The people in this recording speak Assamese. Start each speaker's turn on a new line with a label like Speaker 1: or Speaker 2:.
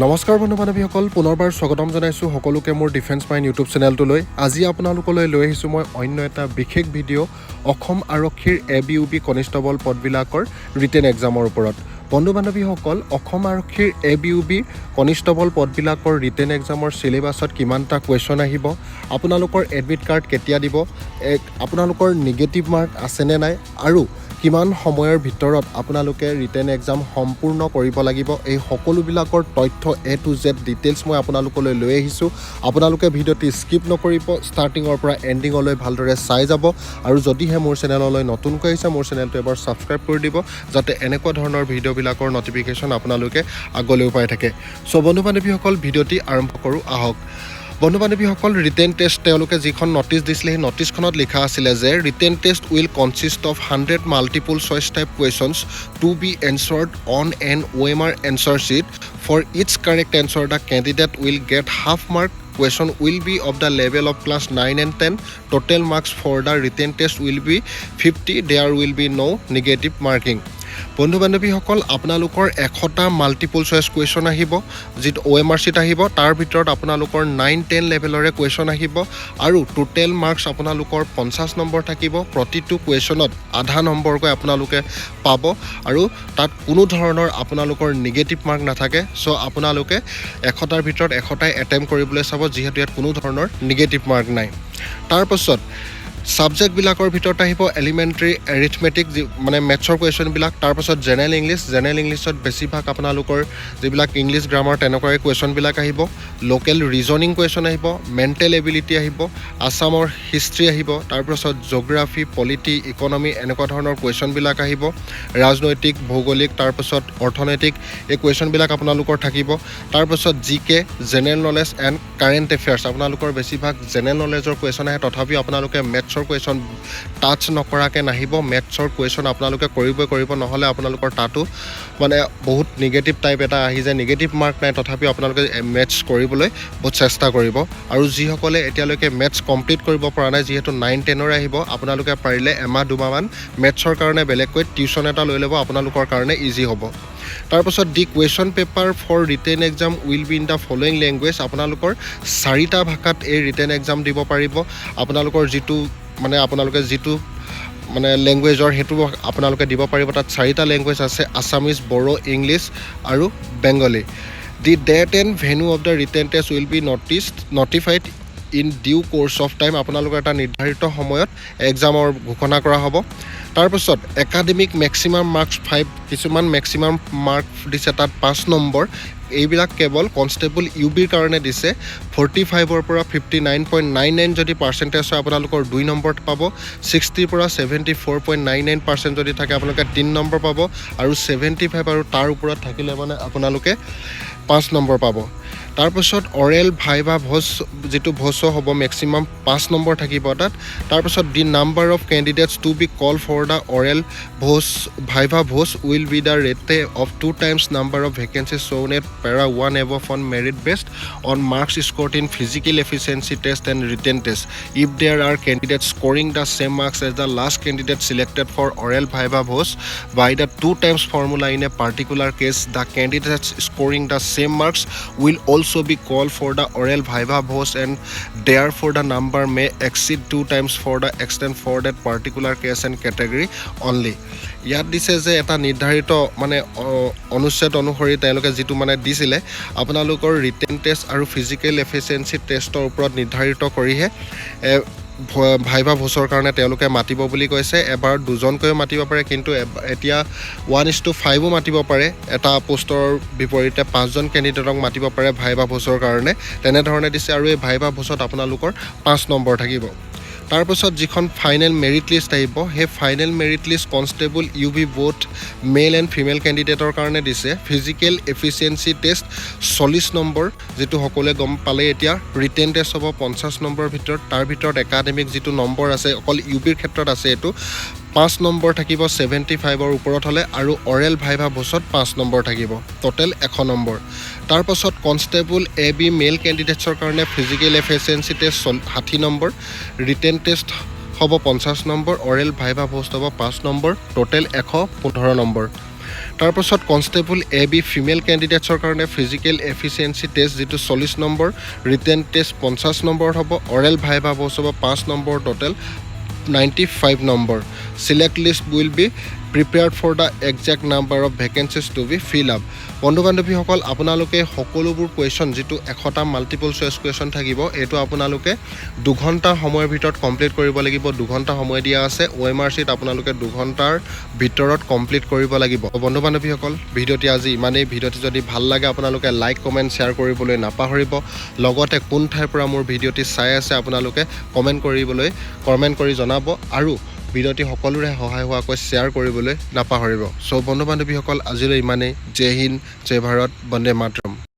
Speaker 1: নমস্কাৰ বন্ধু বান্ধৱীসকল, পুনৰবাৰ স্বাগতম জনাইছোঁ সকলোকে মোৰ ডিফেন্স মাইণ্ড ইউটিউব চেনেলটোলৈ। আজি আপোনালোকলৈ লৈ আহিছোঁ মই অন্য এটা বিশেষ ভিডিঅ', অসম আৰক্ষীৰ A B, U B constable পদবিলাকৰ written এক্সামৰ ওপৰত। বন্ধু বান্ধৱীসকল, অসম আৰক্ষীৰ A B, U B constable পদবিলাকৰ written এক্সামৰ চিলেবাছত কিমানটা কুৱেশ্যন আহিব, আপোনালোকৰ এডমিট কাৰ্ড কেতিয়া দিব, আপোনালোকৰ নিগেটিভ মাৰ্ক আছেনে নাই আৰু কিমান সময়ৰ ভিতৰত আপোনালোকে ৰিটেন এক্সাম সম্পূৰ্ণ কৰিব লাগিব, এই সকলোবিলাকৰ তথ্য এ টু জেড ডিটেইলছ মই আপোনালোকলৈ লৈ আহিছোঁ। আপোনালোকে ভিডিঅ'টি স্কিপ নকৰিব, ষ্টাৰ্টিঙৰ পৰা এণ্ডিঙলৈ ভালদৰে চাই যাব। আৰু যদিহে মোৰ চেনেললৈ নতুনকৈ আহিছে, মোৰ চেনেলটো এবাৰ ছাবস্ক্ৰাইব কৰি দিব, যাতে এনেকুৱা ধৰণৰ ভিডিঅ'বিলাকৰ নটিফিকেশ্যন আপোনালোকে আগলৈও পাই থাকে। চ' বন্ধু বান্ধৱীসকল, ভিডিঅ'টি আৰম্ভ কৰোঁ আহক। বন্ধু বান্ধৱীসকল, ৰিটেন টেষ্ট তেওঁলোকে যিখন নটিচ দিছিলে, সেই নটিচখনত লিখা আছিলে যে written test will consist of 100 multiple choice type questions to be answered on an OMR answer sheet. For each correct answer, the candidate will get half mark. Question will be of the level of class 9 and 10. Total marks for the written test will be 50. There will be no negative marking. বন্ধু বান্ধৱীসকল, আপোনালোকৰ 100টা মাল্টিপুল চইচ কুৱেশ্যন আহিব, যিটো অ' এম আৰ চিট আহিব। তাৰ ভিতৰত আপোনালোকৰ 9, 10 লেভেলৰে কুৱেশ্যন আহিব আৰু টোটেল মাৰ্কছ আপোনালোকৰ 50 নম্বৰ থাকিব। প্ৰতিটো কুৱেশ্যনত আধা নম্বৰকৈ আপোনালোকে পাব আৰু তাত কোনো ধৰণৰ আপোনালোকৰ নিগেটিভ মাৰ্ক নাথাকে। চ' আপোনালোকে 100টাৰ ভিতৰত 100টাই এটেম্প কৰিবলৈ চাব, যিহেতু ইয়াত কোনো ধৰণৰ নিগেটিভ মাৰ্ক নাই। তাৰপাছত ছাবজেক্টবিলাকৰ ভিতৰত আহিব এলিমেণ্টেৰী এৰিথমেটিক, যি মানে মেথছৰ কুৱেশ্যনবিলাক। তাৰপাছত জেনেৰেল ইংলিছ। জেনেৰেল ইংলিছত বেছিভাগ আপোনালোকৰ যিবিলাক ইংলিছ গ্ৰামাৰ, তেনেকুৱাই কুৱেশ্যনবিলাক আহিব। লোকেল ৰিজনিং কুৱেশ্যন আহিব, মেণ্টেল এবিলিটি আহিব, আছামৰ হিষ্ট্ৰী আহিব, তাৰপাছত জ'গ্ৰাফী, পলিটি, ইকনমি এনেকুৱা ধৰণৰ কুৱেশ্যনবিলাক আহিব। ৰাজনৈতিক, ভৌগোলিক, তাৰপাছত অৰ্থনৈতিক, এই কুৱেশ্যনবিলাক আপোনালোকৰ থাকিব। তাৰপাছত GK, general knowledge and current affairs। আপোনালোকৰ বেছিভাগ জেনেৰেল নলেজৰ কুৱেশ্যন আহে। তথাপিও আপোনালোকে মেথছৰ কুৱেশ্যন টাচ নকৰাকৈ নাহিব। মেথছৰ কুৱেশ্যন আপোনালোকে কৰিবই কৰিব, নহ'লে আপোনালোকৰ তাতো মানে বহুত নিগেটিভ টাইপ এটা আহি যায়। নিগেটিভ মাৰ্ক নাই, তথাপিও আপোনালোকে মেথছ কৰিবলৈ বহুত চেষ্টা কৰিব। আৰু যিসকলে এতিয়ালৈকে মেথছ কমপ্লিট কৰিব পৰা নাই, যিহেতু 9, 10ৰ আহিব, আপোনালোকে পাৰিলে এমাহ দুমাহমান মেথছৰ কাৰণে বেলেগকৈ টিউশ্যন এটা লৈ ল'ব, আপোনালোকৰ কাৰণে ইজি হ'ব। তাৰপাছত the question paper for written exam will be in the following language। আপোনালোকৰ চাৰিটা ভাষাত এই ৰিটেন এক্সাম দিব পাৰিব। আপোনালোকৰ যিটো মানে আপোনালোকে যিটো মানে লেংগুৱেজৰ, সেইটো আপোনালোকে দিব পাৰিব। তাত চাৰিটা লেংগুৱেজ আছে, আছামিজ, বড়ো, ইংলিছ আৰু Bengali. The date and venue of the written test will be notified in due course of time। আপোনালোকৰ এটা নিৰ্ধাৰিত সময়ত এক্সামৰ ঘোষণা কৰা হ'ব। তাৰপাছত একাডেমিক মেক্সিমাম মাৰ্কছ 5, কিছুমান মেক্সিমাম মাৰ্ক দিছে তাত 5 নম্বৰ। এইবিলাক কেৱল কনষ্টেবল ইউ বিৰ কাৰণে দিছে। 45ৰ পৰা 59.99 যদি পাৰ্চেণ্টেজ হয়, আপোনালোকৰ 2 নম্বৰত পাব। 60ৰ পৰা 74.99% যদি থাকে, আপোনালোকে 3 নম্বৰ পাব। আৰু 75 আৰু তাৰ ওপৰত থাকিলে মানে আপোনালোকে 5 নম্বৰ পাব। তাৰপাছত অৰেল ভাইভা ভ'চ, যিটো ভ'চ হ'ব, মেক্সিমাম 5 নম্বৰ থাকিব তাত। তাৰপাছত the number of candidates to be call for the oral viva voce will be the rate of two times number of vacancy shown at para 1 above on merit based on marks scored in physical efficiency test and written test. If there are candidates scoring the same marks as the last candidate selected for oral viva voce by the two times formula in a particular case, the candidates scoring the same marks will also be called for the oral viva voce and therefore the number may exceed two times for the extent for that particular case and category only. ইয়াত দিছে যে এটা নিৰ্ধাৰিত মানে অনুচ্ছেদ অনুসৰি তেওঁলোকে যিটো মানে দিছিলে, আপোনালোকৰ ৰিটেন টেষ্ট আৰু ফিজিকেল এফিচিয়েঞ্চি টেষ্টৰ ওপৰত নিৰ্ধাৰিত কৰিহে ভাইভা ভোচৰ কাৰণে তেওঁলোকে মাতিব বুলি কৈছে। এবাৰ দুজনকৈও মাতিব পাৰে, কিন্তু এতিয়া 1:5ও মাতিব পাৰে। এটা পোষ্টৰ বিপৰীতে পাঁচজন কেণ্ডিডেটক মাতিব পাৰে ভাইভা ভোচৰ কাৰণে, তেনেধৰণে দিছে। আৰু এই ভাইভা ভোচত আপোনালোকৰ 5 নম্বৰ থাকিব। তাৰপাছত যিখন ফাইনেল মেৰিট লিষ্ট আহিব, সেই final merit list constable UB both male and female কেণ্ডিডেটৰ কাৰণে দিছে। ফিজিকেল এফিচিয়েঞ্চি টেষ্ট 40 নম্বৰ, যিটো সকলোৱে গম পালেই। এতিয়া ৰিটেন টেষ্ট হ'ব 50 নম্বৰৰ ভিতৰত। তাৰ ভিতৰত একাডেমিক যিটো নম্বৰ আছে, অকল ইউ বিৰ ক্ষেত্ৰত আছে এইটো, 5 নম্বৰ থাকিব 75ৰ ওপৰত হ'লে আৰু অৰেল ভাইভা ভোচত 5 নম্বৰ থাকিব। Total 100 number. তাৰপাছত কনষ্টেবল এ বি মেল কেণ্ডিডেটছৰ কাৰণে physical efficiency test 60 number, written test হ'ব 50 নম্বৰ, অৰেল ভাইভা ভোচ হ'ব 5 নম্বৰ, ট'টেল 115 নম্বৰ। তাৰপাছত কনষ্টেবল এ বি ফিমেল কেণ্ডিডেটছৰ কাৰণে ফিজিকেল এফিচিয়েঞ্চি টেষ্ট যিটো 40 নম্বৰ, ৰিটেন টেষ্ট 50 নম্বৰত হ'ব, অৰেল ভাইভা ভ'চ হ'ব 5 number, total 95 number. Select list will be prepared for the exact number of vacancies to be fill up. বন্ধু বান্ধৱীসকল, আপোনালোকে সকলোবোৰ কুৱেশ্যন, যিটো 100টা মাল্টিপল চইচ কুৱেশ্যন থাকিব, এইটো আপোনালোকে 2 ঘণ্টা সময়ৰ ভিতৰত কমপ্লিট কৰিব লাগিব। 2 ঘণ্টা সময় দিয়া আছে। অ'এমআৰ শ্বীট আপোনালোকে 2 ঘণ্টাৰ ভিতৰত কমপ্লিট কৰিব লাগিব। বন্ধু বান্ধৱীসকল, ভিডিঅ'টি আজি ইমানেই। ভিডিঅ'টি যদি ভাল লাগে, আপোনালোকে লাইক, কমেণ্ট, শ্বেয়াৰ কৰিবলৈ নাপাহৰিব। লগতে কোন ঠাইৰ পৰা মোৰ ভিডিঅ'টি চাই আছে, আপোনালোকে কমেণ্ট কৰি জনাব আৰু ভিডিঅ'টি সকলোৰে সহায় হোৱাকৈ শ্বেয়াৰ কৰিবলৈ নাপাহৰিব। চ' বন্ধু বান্ধৱীসকল, আজিলৈ ইমানেই। জয় হিন্দ, জয় ভাৰত, বন্দে মাতৰম।